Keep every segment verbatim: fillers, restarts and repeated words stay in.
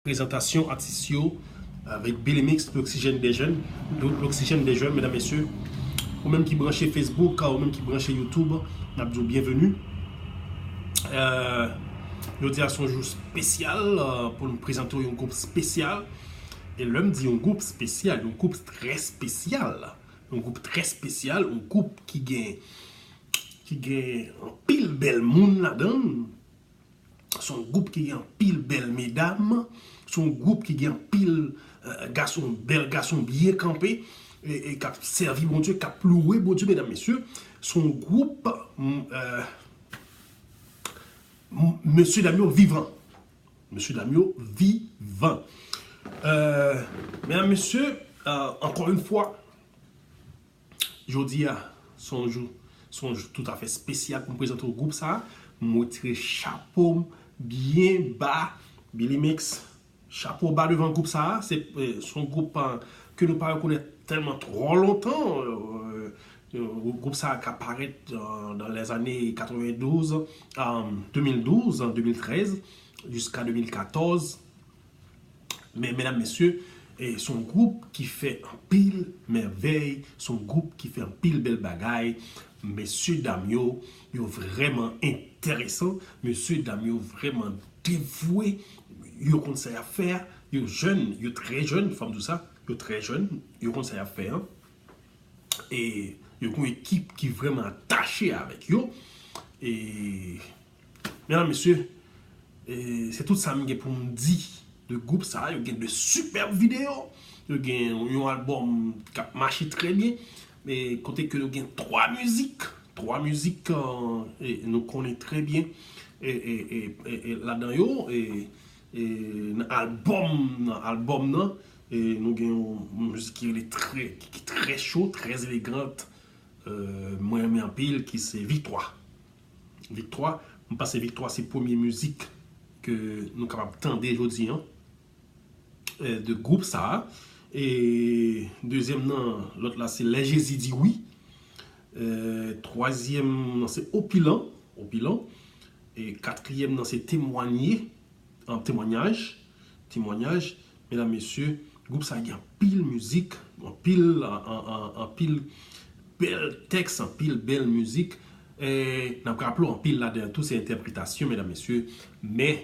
Prezantasyon atis yo avèk Billy Mix, L'Oxygène des Jeunes, L'Oxygène des Jeunes, medam, mesye. Ou menm ki branche Facebook, ou menm ki branche YouTube, n ap di w byenveni. Euh, jodi a se yon jou espesyal, euh, pou nou prezante w yon gwoup espesyal. E lè m di yon gwoup espesyal, yon gwoup trè espesyal. Yon gwoup trè espesyal, yon gwoup ki gen, ki gen anpil bèl moun ladan l. Se yon gwoup ki gen anpil bèl medam. Se yon gwoup ki gen anpil, euh, gason, bèl gason byen kanpe, e, e k ap sèvi Bondye, k ap louwe Bondye, medam, mesye. Se yon gwoup, m, euh, m, mesye dam yo vivan. Mesye dam yo vivan. Euh, medam, mesye, euh, ankò yon fwa, jodi a, se yon jou, se yon jou toutafè espesyal pou m prezante w gwoup sa a. M retire chapo m byen ba. Billy Mix, chapo ba devan gwoup sa a. Se, eh, se yon gwoup, eh, ke nou pa rekonèt tèlman twò lontan. Eh, eh, gwoup sa a ka parèt, eh, dans les années quatre-vingt-douze, eh, deux mille douze, en deux mille treize, jusqu'à deux mille quatorze. Men, medam, mesye, eh, se yon gwoup ki fè anpil mèvèy, se yon gwoup ki fè anpil bèl bagay. Mesye dam yo, yo vrèman enteresan, mesye dam yo vrèman devwe, yo konn sa y ap fè a, yo jèn, yo trè jèn, fò m di w sa, yo trè jèn, yo konn sa y ap fè a. E yo gen yon ekip ki vrèman atache avèk yo. E, medam, mesye, e, se tout sa m gen pou m di de gwoup sa. Yo gen de sipèb videyo. Yo gen yon albòm k ap mache trè byen. E kote ke yo gen twa mizik. Twa mizik, e, nou konnen trè byen. E, e, e, e, e ladan yo, e, e, nan albòm, nan albòm nan, e, nou gen yon, yon mizik ki rele trè, ki, ki trè cho, trè elegant. Euh, mwen renmen anpil, ki se Viktwa. Viktwa, m panse Viktwa se premye mizik ke nou kapab tande jodi a, euh, de gwoup sa a. E dezyèm nan, lòt la se Lè Jezi di wi. Euh, twazyèm nan se Opilan, Opilan. E katriyèm nan se Temwanye, an temwanyaj, temwanyaj. Medam, mesye, gwoup sa gen anpil mizik, anpil, an, an, an, anpil bèl tèks, anpil bèl mizik. E n ap raple w, anpil ladan yo tou se entèpretasyon, medam, mesye. Men,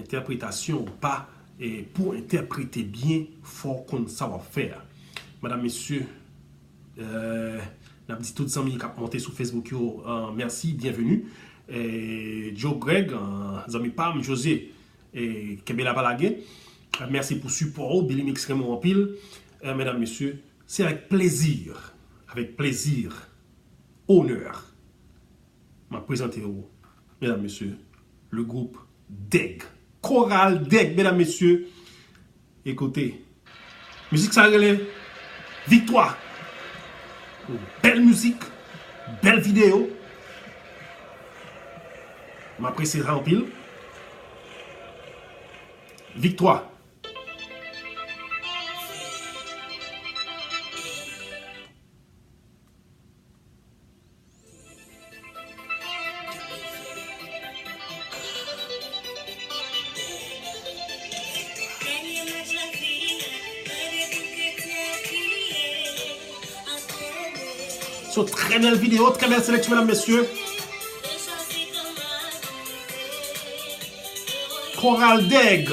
entèpretasyon ou pa, e pou entèprete byen, fò w konn sa w ap fè a. Medam, mesye, euh, n ap di tout zanmi k ap monte sou Facebook yo, euh, mèsi, byenveni. E Joe Greg, euh, zanmi pa m, Jose, e kenbe la pa lage. Mèsi pou sipò w, Billy Mix renmen w anpil. E, medam, mesye, se avèk plezi, avèk plezi, onè, m ap prezante w, medam, mesye, le gwoup Dèg. Koral Dèg, medam, mesye. Ekoute, mizik sa rele Viktwa. Bèl mizik, bèl videyo. M apresye sa anpil. Viktwa. So, trè bèl videyo, trè bèl seleksyon, medam, mesye. Koral Dèg.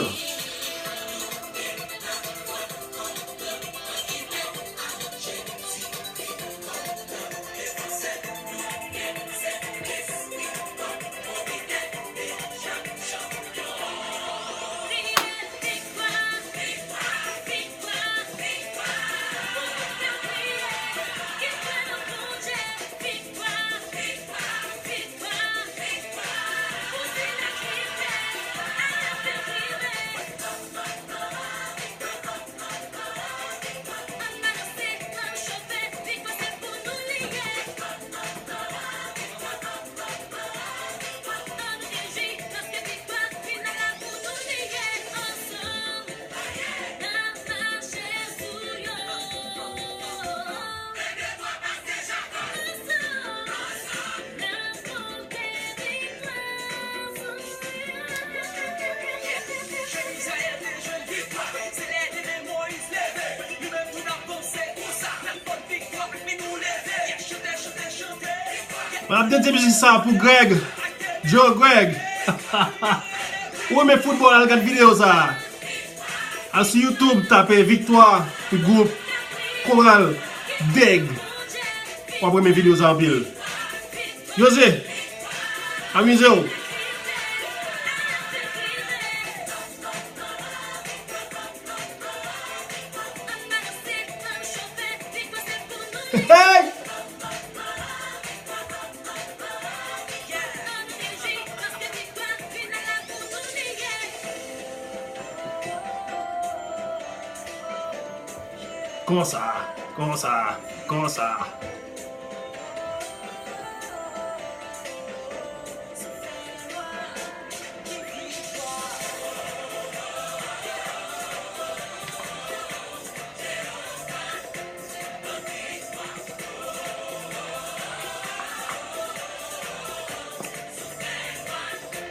M ap dedye mizik sa pou Greg. Joe Greg. Ou renmen foutbòl, al gad videyo sa. Al sou YouTube, tape Viktwa gwoup Koral Dèg. W ap renmen videyo sa anpil. Jose, amize w. Hey! Konsa, konsa, konsa.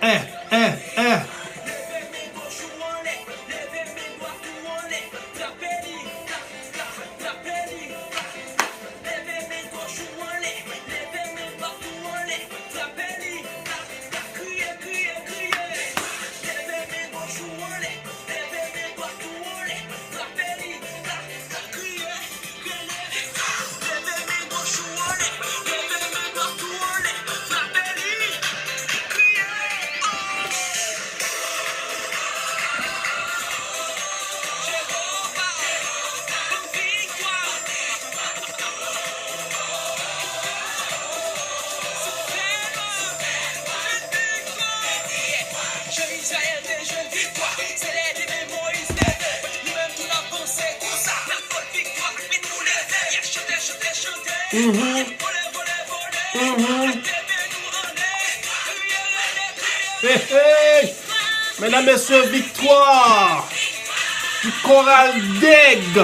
Eh, eh, eh. Mhm. Mhm. Hey, hey. Medam, mesye, viktwa pou Koral Dèg.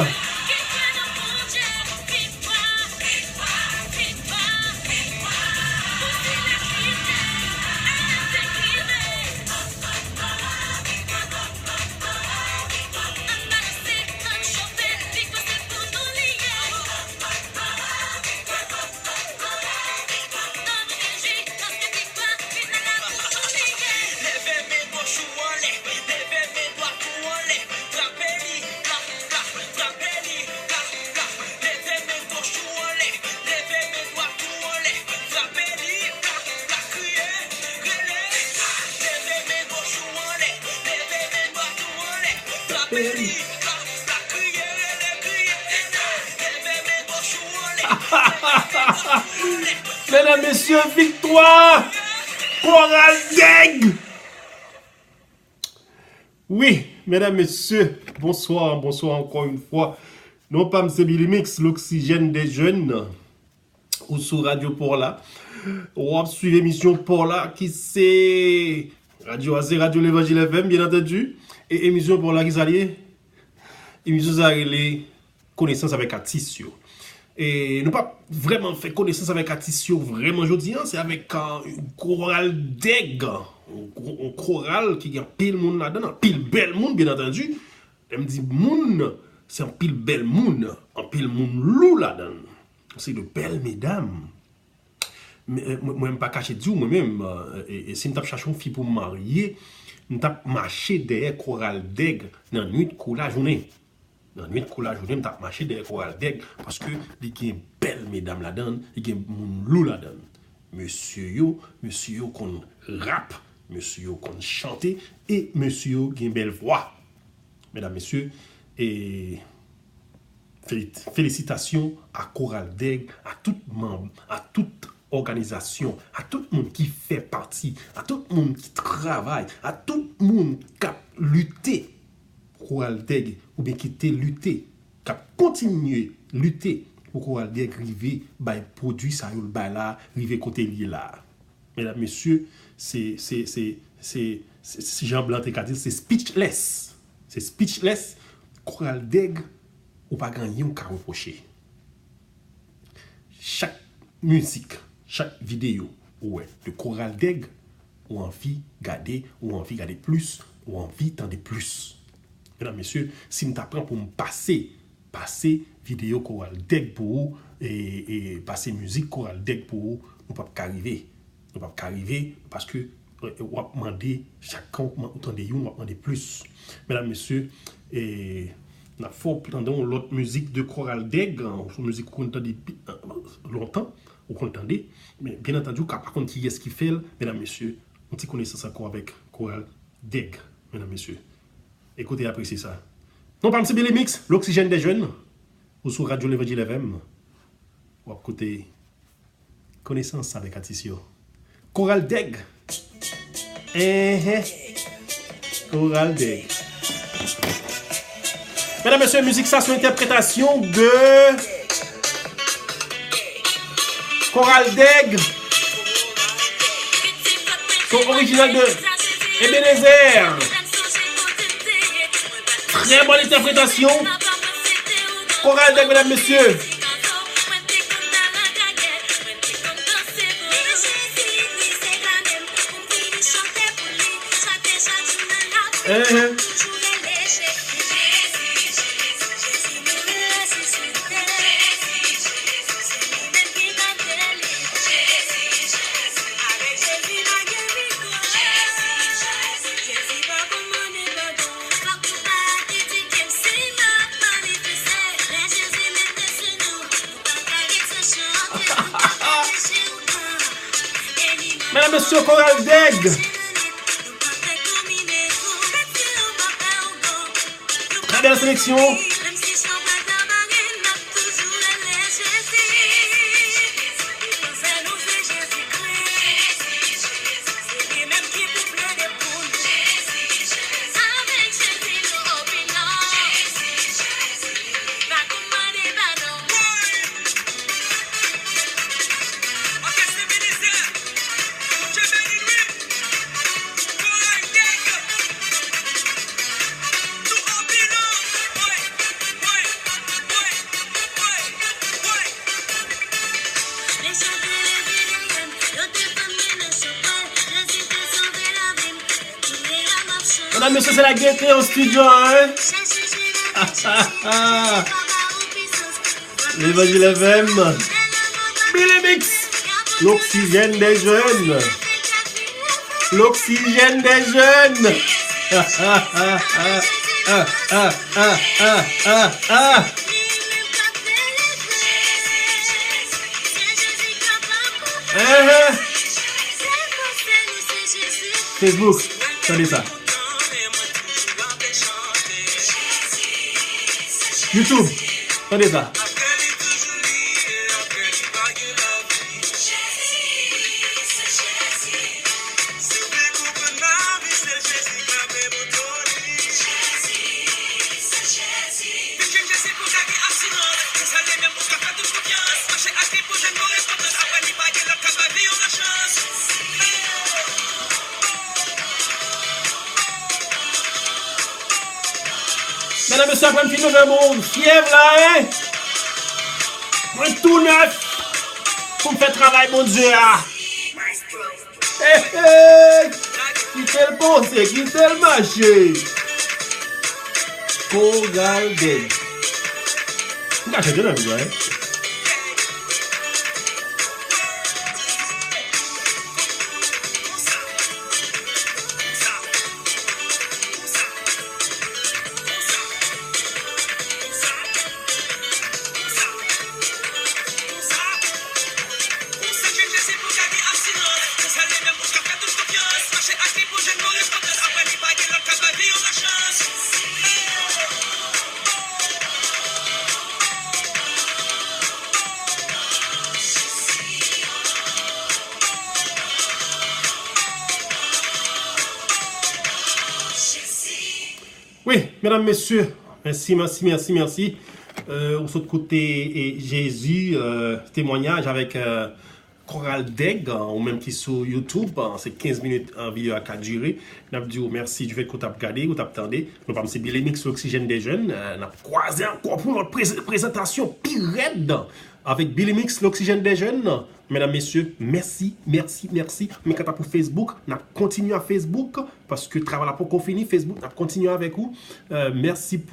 Medam, mesye, viktwa Koral Dèg. Wi, medam, mesye, bonswa, bonswa ankò yon fwa. Non pa m se Billy Mix, l'oxygène des jeunes. Ou sou radyo pa w la. W ap swiv emisyon pa w la ki se radyo a, se Radyo Levanjil F M, byen antandi. E emisyon pa w la ki sa l ye? Emisyon sa rele Konesans avèk atis yo. E nou p ap vrèman fè konesans avèk atis yo vrèman jodi a, se avèk, euh, Koral Dèg, yon gwo, yon koral ki gen anpil moun ladan l, anpil bèl moun, byen antandi. Lè m di moun, se anpil bèl moun, anpil moun lou ladan l. Se de bèl medam. Men, mwen, mwen, m pa kache di w, mwen menm, e, e, si m t ap chache yon fi pou m marye, m t ap mache dèyè Koral Dèg nan nwit kou lajounen. Nan nwit kou lajounen, m t ap mache dèyè Koral Dèg, paske li gen bèl medam ladan l, li gen moun lou ladan l. Mesye yo, mesye yo konn rap, mesye yo konn chante, e mesye yo gen bèl vwa. Medam, mesye, e, feli-, felisitasyon a Koral Dèg, a tout manm, a tout òganizasyon, a tout moun ki fè pati, a tout moun ki travay, a tout moun k ap lite pou Koral Dèg, oubyen ki te lite, k ap kontinye lite pou Koral Dèg rive bay pwodui sa yo l bay la, rive kote l ye la. Medam, mesye, se, se, se, se, se, se jan blan te ka di l, se speechless. Se speechless. Koral Dèg, ou pa gen anyen ou ka repwoche. Chak mizik, chak videyo ou wè de Koral Dèg, ou anvi gade, ou anvi gade plis, ou anvi tande plis. Medam, mesye, si m ta pran pou m pase pase videyo Koral Dèg pou ou, e, e pase mizik Koral Dèg pou ou, nou p ap ka rive. Nou p ap ka rive, paske, e, w ap mande, chak kan w tande youn, w ap mande plis. Medam, mesye, e, n ap fè w tande yon lòt mizik de Koral Dèg, yon mizik ou konn tande pi, e, lontan, ou konn tande, men byen antandi, ou ka pa konn kiyès ki fè l, medam, mesye, yon ti konesans ankò avèk Koral Dèg, medam, mesye. Ekoute, apresye sa. Non pa m se Billy Mix, l'oxygène des jeunes, ou sou Radyo Levanjil F M. W ap koute Konesans avèk atis yo. Koral Dèg. Enhen. Koral Dèg. Medam, mesye, mizik sa se yon entèpretasyon de Koral Dèg. Son orijinal de Ebenezer. Trè bòn entèpretasyon. Koral Dèg, medam, mesye. Enhen. Medam, mesye, Koral Dèg. Trè bèl seleksyon. Medam, mesye, se la gete an estidyo, en. Levanjil F M. Billy Mix. L'oxygène des jeunes. L'oxygène des jeunes. Enhen. Facebook, tande sa. YouTube, tande sa. Medam, mesye, apre m fin ouvè bon fyèv la, en. Mwen tou nèf pou m fè travay Bondye a. Hey, hey! Kite l poze, kite l mache. Koral Dèg. M ka chante nan vi, en. Wi, medam, mesye, mèsi, mèsi, mèsi, mèsi. Euh, ou sot koute, e, Jezi, euh, temwanyaj avèk, euh, Koral Dèg, euh, ou menm ki sou YouTube, euh, se kenz minit, euh, videyo a ka dire. N ap di w mèsi du fait ke w t ap gade, ou t ap tande. Non pa m se Billy Mix, l'oxygène des jeunes. Euh, n ap kwaze ankò pou yon lòt prez-, prezantasyon pi rèd avèk Billy Mix, l'oxygène des jeunes. Medam, mesye, mèsi, mèsi, mèsi. Men kanta pou Facebook, n ap kontinye a Facebook, paske travay la poko fini. Facebook, n ap kontinye avèk ou. Euh, mèsi pou